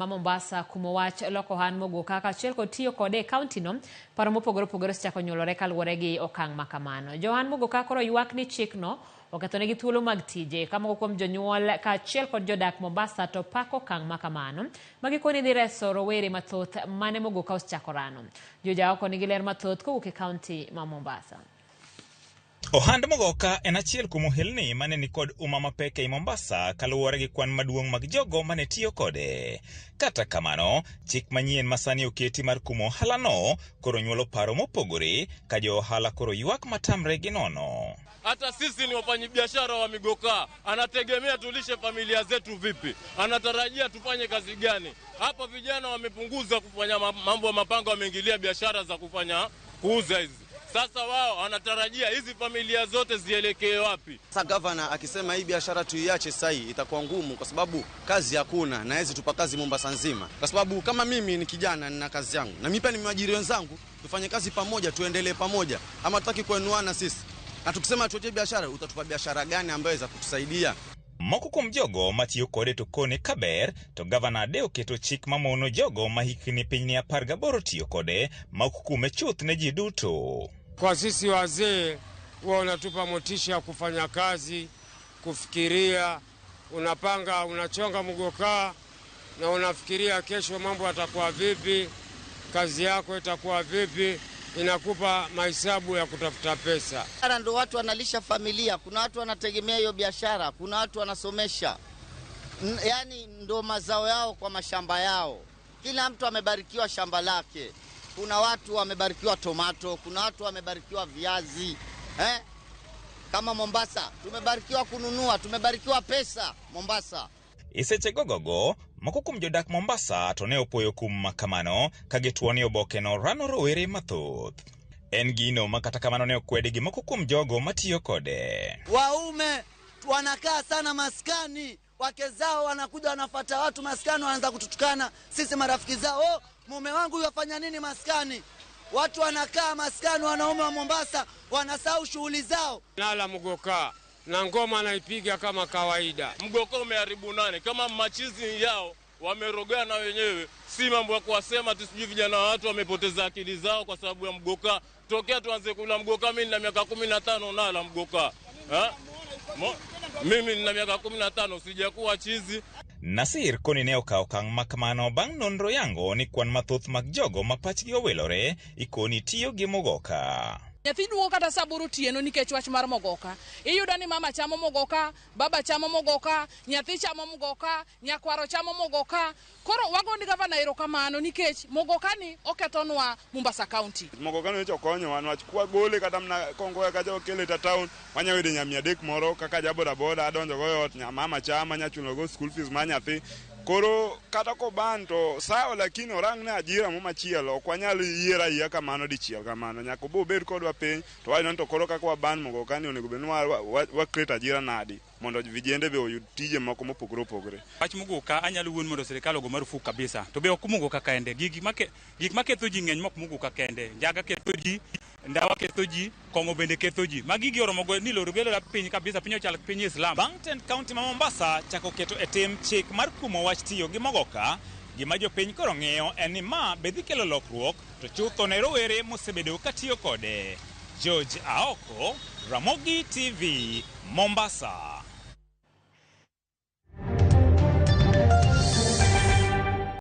Ma Mombasa kumo wach loko ohand mogoka kaachiel kod tiyo kode e kaunti no, paro mopogore opogore osechako nyuolore kaluwore gi okang' ma kamano. Jo ohand mogoka koro ywak ni chikno okethonegi thuolo mag tije, ka moko kuom jonyuol kaachiel kod jodak Mombasa to pako okang' ma kamano ma gikoni dhi reso rowere mathoth mane mogoka osechako rano. Joja oko nigi ler mathoth kowuok e kaunti ma Mombasa. Ohand mogoka en achiel kuom ohelni mane nikod uma mapek ei Mombasa kaluwore gi kwan maduong' mag jogo mane tiyo kode. Kata kamano, chik manyien ma sani oketi mar kumo ohalano koro nyuolo paro mopogore ka jo ohala koro ywak matamre gi nono. Hata sisi ni wafanyabiashara wa migoka, anategemea tulishe familia zetu vipi? Anatarajia tufanye kazi gani? Hapa vijana wamepunguza kufanya mambo ya mapango, wameingilia biashara za kufanya kuuza hizi. Sasa wao wanatarajia hizi familia zote zielekee wapi? Sasa gavana akisema hii biashara tuiache sasa hii itakuwa ngumu, kwa sababu kazi hakuna na hawezi tupa kazi Mombasa nzima, kwa sababu kama mimi ni kijana nina kazi yangu na mimi pia nimeajiri wenzangu, tufanye kazi pamoja, tuendelee pamoja, ama tutaki kuenuana sisi? Na tukisema tuache biashara, utatupa biashara gani ambayo za kutusaidia? Moko kuom jogo matiyo kode to kone kaber to gavana de oketo chik mamono jogo ma hikni piny ni 18 tiyo kode ma ok kume chuth ne ji duto. Kwa sisi wazee huwa unatupa motisha ya kufanya kazi, kufikiria, unapanga, unachonga mgokaa na unafikiria kesho mambo yatakuwa vipi, kazi yako itakuwa vipi, inakupa mahesabu ya kutafuta pesa. Ndio watu wanalisha familia, kuna watu wanategemea hiyo biashara, kuna watu wanasomesha, yaani ndo mazao yao kwa mashamba yao. Kila mtu amebarikiwa shamba lake. Kuna watu wamebarikiwa tomato, kuna watu wamebarikiwa viazi eh? Kama Mombasa tumebarikiwa kununua, tumebarikiwa pesa Mombasa. E seche gogogo, moko kuom jodak Mombasa to ne opuoyo kum ma kamano ka gituo ni obokeno rano rowere mathoth. En gino ma kata kamano ne okwedi gi moko kuom jogo matiyo kode. Waume wanakaa sana maskani, wake zao wanakuja wanafata watu maskani, wanaanza kututukana sisi marafiki zao. Oh, mume wangu yafanya nini maskani? Watu wanakaa maskani, wanaume wa Mombasa wanasahau shughuli zao. Nala mgoka na ngoma naipiga kama kawaida. Mgoka umeharibu nane kama machizi yao wamerogana wenyewe, si mambo ya kuwasema tu sijui vijana wa watu wamepoteza akili zao kwa sababu ya mgoka. Tokea tuanze kula mgoka, mimi nina miaka 15 nala mgoka. Ha? Mimi nina miaka 15 sijakuwa chizi. Nasir koni ne okawo okang' ma kamano bang' nonro yango ni kwan mathoth mag jogo ma pachgi owilore ikoni tiyo gi mogoka. Nyathi duogo kata saa 8 otieno nikech wach mar mogoka. Iyudo ni mama chamo mogoka, baba chamo mogoka, nyathi chamo mogoka, nyakwaro chamo mogoka. Koro wago ni gavana erokamano nikech mogoka ni okethonwa Mombasa County. Mogoka ni okonyowa niwach kwagole kata mana Kongoya kacha wakele ta town, wanyalo yudo nya 300 moro kaka ja boda boda adonjo go e ot, mama chama anya chulo go school fees mar nyathi. Koro kata koban to sawa, lakini orang ne ajira mo machielo, ok wanyal yiero ayia kamano dichiel kamano, nyaka obo obed kodwa piny to wach to koro kaka waban mogoka ni onego bed ni wa create ajira nadi mondo vijende be oyud tije moko mopogore opogore. Wach mogoka anyalo wuon mondo sirikal ogo marufuk kabisa. To be ok mogoka kende, gik maketho ji ng'eny mok mogoka kende. Njaga ketho ji, ndawa ketho ji, kong'o bende ketho ji. Magi gi oromo go ni loro gelo piny kabisa, piny ochal piny Islam. Bang' tend kaunti ma Mombasa chako keto e tim chik mar kumo wach tiyo gi mogoka, gima jopiny koro ng'iyo en ni ma be dhi kelo lokruok to chutho ne rowere mosebedo katiyo kode. George Aoko, Ramogi TV, Mombasa.